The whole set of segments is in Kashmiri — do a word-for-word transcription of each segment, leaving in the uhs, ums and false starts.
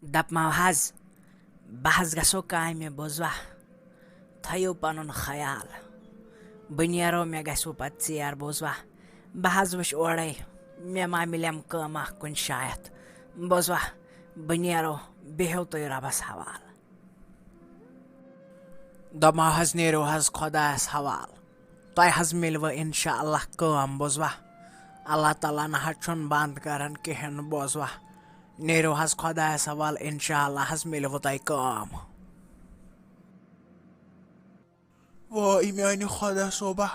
دَپمو حظ، بہٕ حظ گژھو کامہِ، بوٗزوا؟ تھٲیِو پَنُن خیال۔ بہٕ نیرو، مےٚ گژھِوٕ پَتہٕ ژیر، بوٗزوا؟ بہٕ حظ وٕچھِ اورَے، مےٚ ما مِلٮ۪م کٲم اَکھ کُنہِ شایَتھ، بوٗزوا؟ بہٕ نیرو، بیٚہِو تُہۍ رۄبَس حوالہٕ۔ دَپمو حظ، نیٖرِو حظ خۄدایَس حوالہٕ، تۄہہِ حظ مِلوٕ اِنشاء اللہ کٲم، بوٗزوا؟ اللہ تعالیٰ نہ حظ چھُنہٕ بنٛد کران کِہیٖنۍ، بوٗزوا؟ نیٖرِو حظ خۄدایَس حوالہٕ، اِنشاء اللہ حظ مِلوٕ تۄہہِ کٲم۔ وٲے میانہِ خۄدا صٲبا،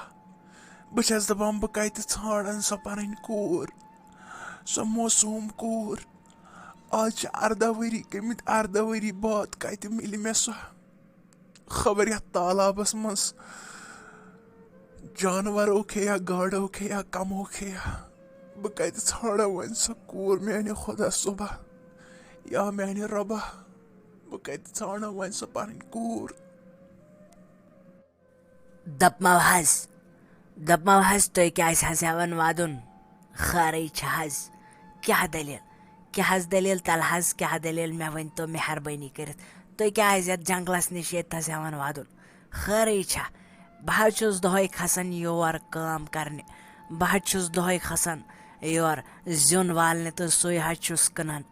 بہٕ چھَس دَپان، بہٕ کَتہِ ژھانٛڈَن سۄ پَنٕنۍ کوٗر، سۄ معصوٗم کوٗر؟ آز چھِ اَرداہ ؤری گٔمٕتۍ، اَرداہ ؤری بعد کَتہِ مِلہِ مےٚ سۄ؟ خبر یَتھ تالابَس منٛز جانوَر اوکھے یا گاڈٕ اوکھے یا کَمہٕ اوکھے یا۔ بہٕ کَتہِ ژھانٛڈا وۄنۍ سۄ کوٗر میٛانہِ خۄدا صٲبا؟ یا میٛانہِ رۄبا، بہٕ کَتہِ ژھانٛڈا وۄنۍ سۄ پَنٕنۍ کوٗر؟ دَپمو حظ، دَپمو حظ، تُہۍ کیٛازِ حظ ہٮ۪وان وَدُن؟ خٲرٕے چھِ حظ؟ کیٛاہ دٔلیٖل؟ کیٛاہ حظ دٔلیٖل؟ تَلہٕ حظ، کیٛاہ دٔلیٖل؟ مےٚ ؤنۍ تو مہربٲنی کٔرِتھ، تُہۍ کیٛازِ یَتھ جنٛگلَس نِش ییٚتہِ حظ ہٮ۪وان وَدُن؟ خٲرٕے چھا؟ بہٕ حظ چھُس دۄہَے کھَسان یور کٲم کَرنہِ، بہٕ حظ چھُس دۄہَے کھَسان یور زیُن والنہِ تہٕ سُے حظ چھُس کٕنان۔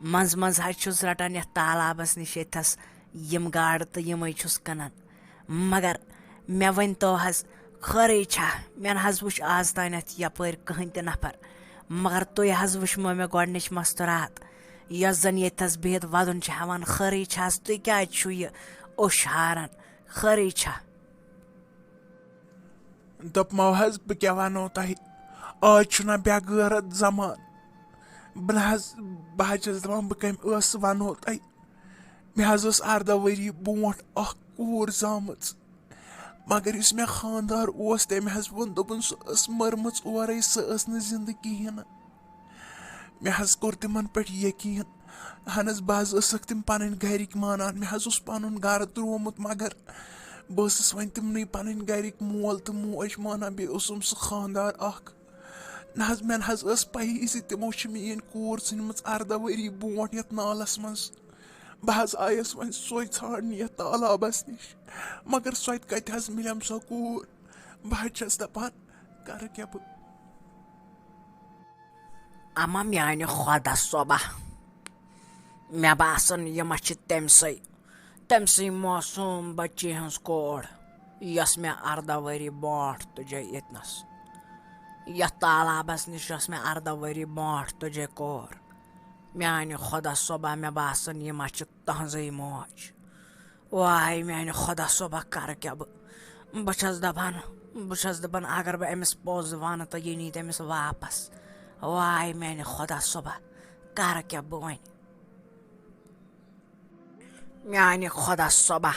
منٛزٕ منٛزٕ حظ چھُس رَٹان یَتھ تالابَس نِش ییٚتہِ تھَس یِم گاڈٕ تہٕ یِمَے چھُس کٕنان۔ مگر مےٚ ؤنۍ تو حظ، خٲرٕے چھا؟ مےٚ نہ حظ وٕچھ آز تانٮ۪تھ یَپٲرۍ کٕہٕنۍ تہِ نفر، مگر تُہۍ حظ وٕچھمو مےٚ گۄڈٕنِچ مستوٗرات، یۄس زَن ییٚتہِ تھَس بِہِتھ وَدُن چھِ ہٮ۪وان۔ خٲرٕے چھا حظ؟ تُہۍ کیٛازِ چھُو یہِ اوٚش ہاران؟ خٲرٕے چھا؟ دوٚپمو حظ، بہٕ کیٛاہ وَنو تۄہہِ، آز چھُنہ بے غٲرت زمانہٕ۔ بہٕ نہ حظ، بہٕ حظ چھَس دَپان، بہٕ کَمہِ ٲسہٕ وَنو تۄہہِ؟ مےٚ حظ ٲس اَرداہ ؤری برونٛٹھ اَکھ کوٗر زامٕژ، مگر یُس مےٚ خانٛدار اوس، تٔمۍ حظ ووٚن، دوٚپُن، سۄ ٲس مٔرمٕژ اورَے، سۄ ٲس نہٕ زِندٕ کِہیٖنۍ نہٕ۔ مےٚ حظ کوٚر تِمَن پٮ۪ٹھ یقیٖن۔ اہن حظ، بہٕ حظ ٲسٕکھ تِم پَنٕنۍ گَرِکۍ مانان، مےٚ حظ اوس پَنُن گَرٕ ترٛوومُت، مگر بہٕ ٲسٕس وۄنۍ تِمنٕے پَنٕنۍ گَرِکۍ مول تہٕ موج مانان، بیٚیہِ اوسُم سُہ خانٛدار اَکھ۔ نہ حظ، مےٚ نہ حظ ٲس پَیی زِ تِمو چھِ میٛٲنۍ کوٗر ژھٕنمٕژ اَرداہ ؤری برونٛٹھ یَتھ نالَس منٛز۔ بہٕ حظ آیَس وۄنۍ سۄے ژھانٛڈنہِ یَتھ تالابَس نِش، مگر سۄ تہِ کَتہِ حظ مِلٮ۪م سۄ کوٗر؟ بہٕ حظ چھَس دَپان، کَرٕ کیٛاہ بہٕ؟ اما میانہِ خۄدا صٲبا، مےٚ باسان، یہِ ما چھِ تٔمۍ سٕے، تٔمۍ سٕے معصوٗم بٔچی ہٕنٛز کور، یۄس مےٚ اَرداہ ؤری برونٛٹھ تُجے ییٚتنَس، یَتھ تالابَس نِش، یۄس مےٚ اَرداہ ؤری برونٛٹھ تُجے کور۔ میانہِ خۄدا صٲبا، مےٚ باسان، یہِ ما چھِ تٕہٕنٛزٕے موج۔ واے میانہِ خۄدا صٲبا، کَرٕ کیٛاہ بہٕ؟ بہٕ چھَس دَپان، بہٕ چھَس دَپان، اگر بہٕ أمِس پوٚز وَنہٕ تہٕ یہِ نی تٔمِس واپَس۔ واے میانہِ خۄدا صٲبا، کَرٕ کیٛاہ بہٕ وۄنۍ؟ میانہِ خۄدا صٲبا،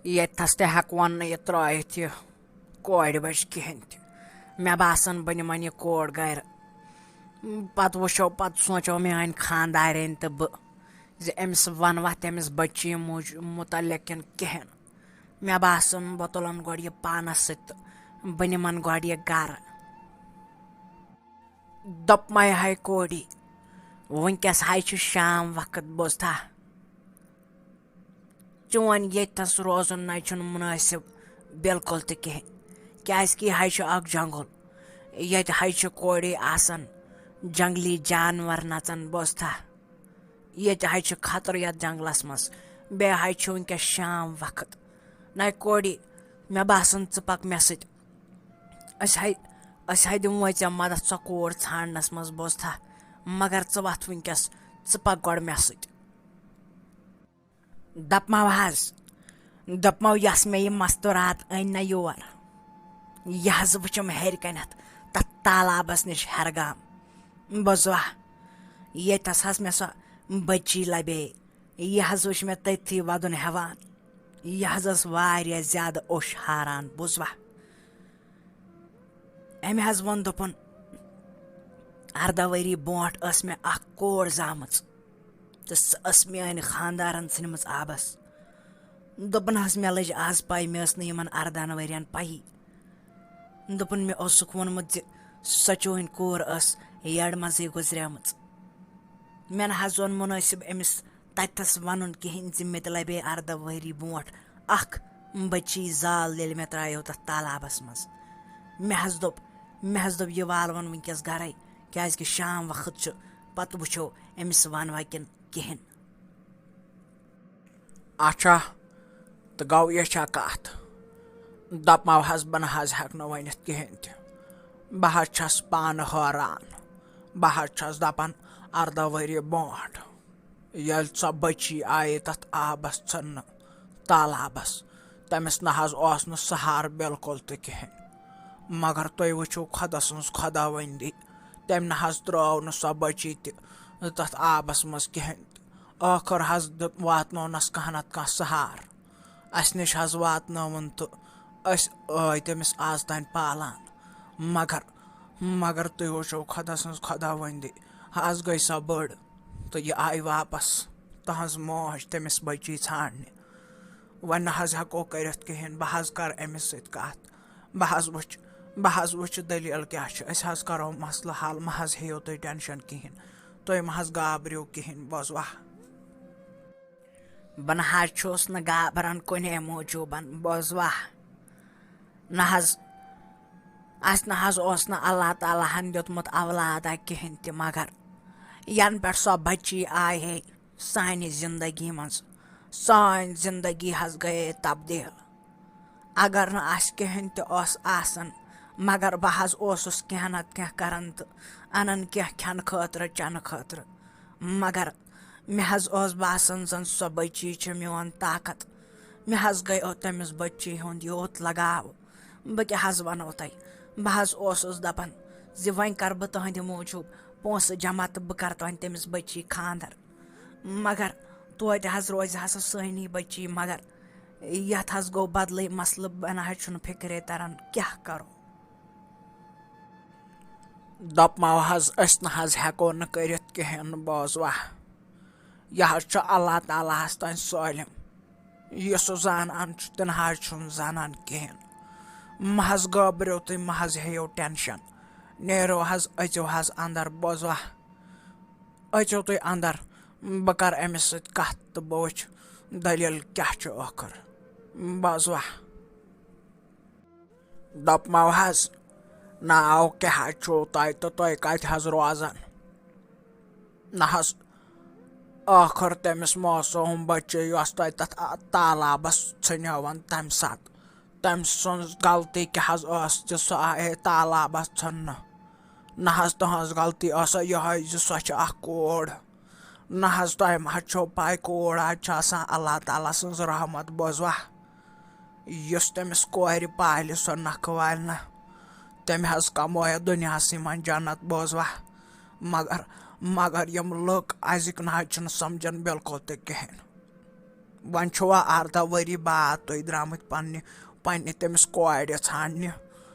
ییٚتہِ تھَس تہِ ہٮ۪کون نہٕ یہِ ترٛٲیِتھ، یہِ کورِ بَچہِ کِہیٖنۍ تہِ۔ مےٚ باسان، بہٕ نِمَن یہِ کوٗر گَرٕ۔ پَتہٕ وٕچھو، پَتہٕ سونٛچو میٛانہِ خانٛدارٮ۪نۍ تہٕ بہٕ زِ أمِس وَنوا تٔمِس بٔچی موٗج-، مُتعلِق کِنہٕ کِہیٖنۍ۔ مےٚ باسان، بہٕ تُلَن گۄڈٕ یہِ پانَس سۭتۍ تہٕ بہٕ نِمَن گۄڈٕ یہِ گَرٕ۔ دوٚپمَے ہَے کوڑی، وٕنکٮ۪س ہَے چھُ شام وقت، بوزتھا؟ چون ییٚتہِ تھَس روزُن نَے چھُنہٕ مُنٲسِب بِلکُل تہِ کِہیٖنۍ، کیٛازِکہِ یہِ ہَے چھُ اَکھ جنٛگُل۔ ییٚتہِ ہَے چھِ کورِ آسان جنٛگلی جانوَر نَژان، بوزتھا؟ ییٚتہِ ہَے چھُ خطرٕ یَتھ جنٛگلَس منٛز۔ بیٚیہِ ہَے چھُ وٕنکٮ۪س شام وقت۔ نَے کورِ، مےٚ باسان، ژٕ پَکھ مےٚ سۭتۍ۔ أسۍ ہَے، أسۍ ہَے دِموے ژےٚ مدد سۄ کوٗر ژھانٛڈنَس منٛز، بوزتھا؟ مگر ژٕ وَتھ وٕنکٮ۪س، ژٕ پَکھ گۄڈٕ مےٚ سۭتۍ۔ دَپمَو حظ، دوٚپمَو، یۄس مےٚ یہِ مَستوٗرات أنۍ نہ یور، یہِ حظ وٕچھُم ہیٚرِ کَنٮ۪تھ تَتھ تالابَس نِش ہٮ۪رگام۔ بوزوا، ییٚتَس حظ مےٚ سۄ بٔچی لَبے، یہِ حظ وٕچھ مےٚ تٔتھی وَدُن ہٮ۪وان۔ یہِ حظ ٲس واریاہ زیادٕ اوٚش ہاران، بوٗزوا؟ أمۍ حظ ووٚن، دوٚپُن، "اَرداہ ؤری برونٛٹھ ٲس مےٚ اَکھ کور زامٕژ تہٕ سۄ ٲس میٛانہِ خانٛدارَن ژھٕنمٕژ آبَس۔" دوٚپُن حظ، مےٚ لٔج آز پَے، مےٚ ٲس نہٕ یِمَن اَردَہَن ؤرِیَن پَیی۔ دوٚپُن، مےٚ اوسُکھ ووٚنمُت زِ سۄ چٲنۍ کور ٲس یَڈ منٛزٕے گُزریمٕژ۔ مےٚ نہ حظ اوٚن مُنٲسِب أمِس تَتہِ تھَس وَنُن کِہیٖنۍ زِ مےٚ تہِ لَبے اَرداہ ؤری برونٛٹھ اَکھ بٔچی زال، ییٚلہِ مےٚ ترٛایو تَتھ تالابَس منٛز۔ مےٚ حظ دوٚپ، مےٚ حظ دوٚپ، یہِ والوَن وٕنۍکٮ۪س گَرَے، کیٛازِکہِ شام وقت چھُ، پَتہٕ وٕچھو أمِس وَنوا کِنہٕ کِہیٖنۍ۔ اچھا، تہٕ گوٚو یہِ چھا کَتھ؟ دَپمو حظ، بہٕ نہ حظ ہٮ۪کہٕ نہٕ ؤنِتھ کِہیٖنۍ تہِ۔ بہٕ حظ چھَس پانہٕ حٲران۔ بہٕ حظ چھَس دَپان، اَرداہ ؤری برونٛٹھ ییٚلہِ سۄ بٔچی آیے تَتھ آبَس ژھٕننہٕ، تالابَس، تٔمِس نہ حظ اوس نہٕ سہارٕ بِلکُل تہِ کِہیٖنۍ۔ مگر تُہۍ وٕچھِو خۄدا سٕنٛز خۄداوندی، تٔمۍ نہ حظ ترٛٲو نہٕ سۄ بٔچی تہِ تَتھ آبَس منٛز کِہیٖنۍ تہِ۔ ٲخٕر حظ دیُت، واتنوونَس کانٛہہ نَتہٕ کانٛہہ سہارٕ۔ اَسہِ نِش حظ واتنٲوٕن تہٕ أسۍ ٲے تٔمِس آز تام پالان۔ مگر، مگر تُہۍ وٕچھِو خۄدا سٕنٛز خۄداوندی، آز گٔے سۄ بٔڑ تہٕ یہِ آیہِ واپَس۔ تٕہٕنٛز موج تٔمِس بٔچی ژھانٛڈنہِ۔ وۄنۍ نہ حظ ہٮ۪کو کٔرِتھ کِہیٖنۍ، بہٕ حظ کَرٕ أمِس سۭتۍ کَتھ۔ بہٕ حظ وٕچھ، بہٕ حظ وٕچھِ دٔلیٖل کیٛاہ چھِ۔ أسۍ حظ کَرو مسلہٕ حل، مہ حظ ہیٚیِو تُہۍ ٹٮ۪نشَن کِہیٖنۍ۔ تُہۍ مہ حظ گابرِو کِہیٖنۍ، بوزوا؟ بہٕ نہ حظ چھُس نہٕ گابران کُنے موٗجوٗبَن، بوزوا؟ نہ حظ، اَسہِ نہ حظ اوس نہٕ اللہ تعالیٰ ہَن دیُتمُت اولادہ کِہیٖنۍ تہِ، مگر یَنہٕ پٮ۪ٹھ سۄ بٔچی آیے سانہِ زندگی منٛز، سٲنۍ زندگی حظ گٔیے تبدیٖل۔ اگر نہٕ اَسہِ کِہیٖنۍ تہِ اوس آسان، مگر بہٕ حظ اوسُس کینٛہہ نَتہٕ کینٛہہ کَران تہٕ اَنان کینٛہہ کھٮ۪نہٕ خٲطرٕ، چٮ۪نہٕ خٲطرٕ۔ مگر مےٚ حظ اوس باسان زَن سۄ بٔچی چھِ میون طاقت۔ مےٚ حظ گٔیو تٔمِس بٔچی ہُنٛد یوٗت لگاو۔ بہٕ کیٛاہ حظ وَنو تۄہہِ؟ بہٕ حظ اوسُس دَپان زِ وۄنۍ کَرٕ بہٕ تُہٕنٛدِ موٗجوٗب پونٛسہٕ جمع تہٕ بہٕ کَرٕ تۄہہِ تٔمِس بٔچی خانٛدر۔ مگر توتہِ حظ روزِ ہا سۄ سٲنی بٔچی، مگر یَتھ حظ گوٚو بدلٕے مسلہٕ، مےٚ نہ حظ چھُنہٕ فِکرے تَران کیٛاہ کَرو۔ دوٚپمو حظ، أسۍ نہ حظ ہٮ۪کو نہٕ کٔرِتھ کِہیٖنۍ، بوزوا؟ یہِ حظ چھُ اللہ تعالیٰ ہَس تام سٲلِم۔ یہِ سُہ زانان چھُ، تہِ نہ حظ چھُنہٕ زانان کِہیٖنۍ۔ مہ حظ گابرِو تُہۍ، مہ حظ ہیٚیِو ٹٮ۪نشَن۔ نیرِو حظ، أژِو حظ اَندَر، بوزوا؟ أژِو تُہۍ اَندَر، بہٕ کَرٕ أمِس سۭتۍ کَتھ تہٕ بہٕ وٕچھِ دٔلیٖل کیٛاہ چھُ ٲخٕر۔ بوزوا؟ دوٚپمو حظ، ناو کیٛاہ حظ چھُو تۄہہِ تہٕ تُہۍ کَتہِ حظ روزان؟ نہ حظ، ٲخٕر تٔمِس معصوٗم بٔچی، یۄس تۄہہِ تَتھ آ-، تالابَس ژھٕنیووَن تَمہِ ساتہٕ، تٔمۍ سٕنٛز غلطی کیٛاہ حظ ٲس زِ سۄ آیے تالابَس ژھٕننہٕ؟ نہ حظ، تُہٕنٛز غلطی ٲسا یِہوٚے زِ سۄ چھِ اَکھ کوٗر۔ نہ حظ، تۄہہِ ما حظ چھو پَے، کوٗر حظ چھِ آسان اللہ تعالیٰ سٕنٛز رحمت، بوزوا؟ یُس تٔمِس کورِ پالہِ، سۄ نَکھٕ والہِ نہ، تٔمۍ حظ کمویہِ دُنیاہسٕے منٛز جنت، بوزوا؟ مگر، مگر یِم لُکھ أزِکۍ نہ حظ چھِنہٕ سمجھان بالکل تہِ کِہیٖنۍ۔ وۄنۍ چھُوا اَرداہ ؤری بعد تُہۍ درٛامٕتۍ پننہِ، پننہِ تٔمِس کورِ ژھانڈنہِ؟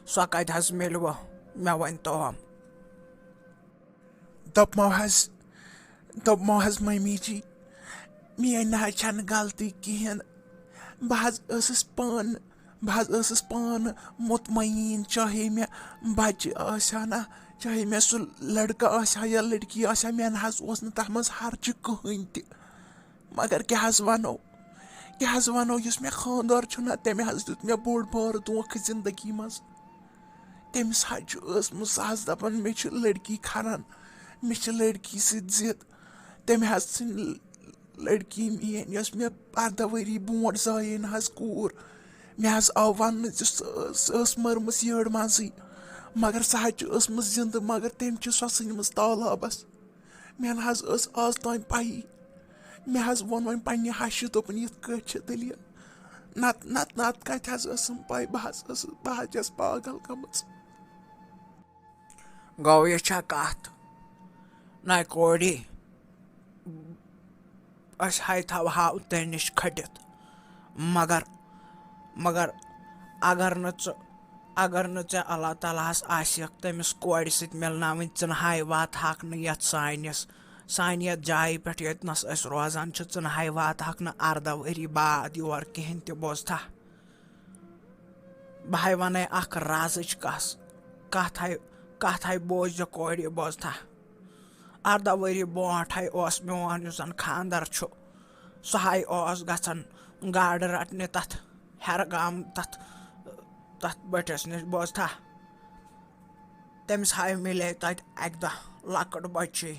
سۄ کتہِ حظ مِلوٕ؟ مےٚ ؤنۍ تو۔ دوٚپمو حظ، دوٚپمو حظ، مٔمی جی، میٛٲنۍ نہ حظ چھَنہٕ غلطی کِہیٖنۍ۔ بہٕ حظ ٲسٕس پانہٕ، بہٕ حظ ٲسٕس پانہٕ مطمعین، چاہے مےٚ بَچہِ آسہِ ہا نہ، چاہے مےٚ سُہ لٔڑکہٕ آسہِ ہا یا لٔڑکی آسہِ ہا، مےٚ نہ حظ اوس نہٕ تَتھ منٛز ہرچہِ کٕہٕنۍ تہِ۔ مگر کیٛاہ حظ وَنو، کیٛاہ حظ وَنو، یُس مےٚ خانٛدار چھُنہ، تٔمۍ حظ دیُت مےٚ بوٚڑ بارٕ دھوکہٕ زِندگی منٛز۔ تٔمِس حظ چھُ ٲسمٕژ، سُہ حظ دَپان، مےٚ چھِ لٔڑکی کھَران، مےٚ چھِ لٔڑکی سۭتۍ ضِد۔ تٔمۍ حظ ژھٕنۍ لٔڑکی میٛٲنۍ، یۄس مےٚ اَرداہ ؤری برونٛٹھ زایے نہ حظ کوٗر۔ مےٚ حظ آو وَننہٕ زِ سۄ ٲس، سۄ ٲس مٔرمٕژ یٔڈ منٛزٕے، مگر سۄ حظ چھِ ٲسمٕژ زِندٕ، مگر تٔمۍ چھِ سۄ ژھٕنمٕژ تالابَس۔ مےٚ نہ حظ ٲس آز تام پَیی۔ مےٚ حظ ووٚن وۄنۍ پنٛنہِ ہَشہِ، دوٚپُن، یِتھ کٲٹھۍ چھِ دٔلیٖل۔ نَتہٕ، نَتہٕ، نَتہٕ کَتہِ حظ ٲسٕم پَے؟ بہٕ حظ ٲسٕس، بہٕ حظ چھَس پاگل گٔمٕژ۔ گوٚو یہِ چھا کَتھ؟ نَے کوڑی، أسۍ ہَے تھاوہاو تۄہہِ نِش کھٔٹِتھ۔ مگر، مگر اگر نہٕ ژٕ، اگر نہٕ ژےٚ اللہ تعالیٰ ہَس آسہِ تٔمِس کورِ سۭتۍ مِلناوٕنۍ، ژٕ نہٕ ہَے واتہٕ ہاکھ نہٕ یَتھ سانِس، سانہِ یَتھ جایہِ پٮ۪ٹھ ییٚتہِ نَس أسۍ روزان چھِ، ژٕ نہٕ ہَے واتہٕ ہاکھ نہٕ اَرداہ ؤری بعد یور کِہیٖنۍ تہِ، بوزتھا؟ بہٕ ہَے وَنَے اَکھ رازٕچ کَس-، کَتھ ہَے، کَتھ ہَے بوزِ کورِ، بوزتھا؟ اَرداہ ؤری برونٛٹھ ہَے اوس میون یُس زَن خاندَر چھُ، سُہ ہاے اوس گژھان گاڈٕ رٹنہِ تتھ ہیرٕ گام، تتھ تتھ بٔٹھِس نِش، بوزتھا؟ تٔمِس ہاے مِلے تتہِ اکہِ دۄہ لۄکٕٹ بچی۔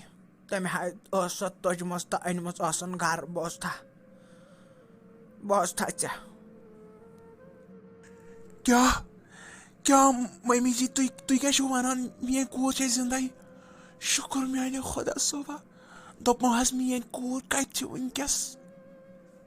تٔمۍ ہاے ٲس سۄ تُجمٕژ تہٕ أنمٕژ ٲسٕن گرٕ، بوزتھا؟ بوزتھا ژےٚ؟ کیٛاہ؟ کیٛاہ مٔمی جی، تُہۍ، تُہۍ کیٛاہ چھِو وَنان؟ میٛٲنۍ کوٗر چھےٚ زِندَے؟ شُکُر میٛانہِ خۄدا صٲبا۔ دوٚپمو حظ، میٛٲنۍ کوٗر کَتہِ چھِ وٕنۍکٮ۪س؟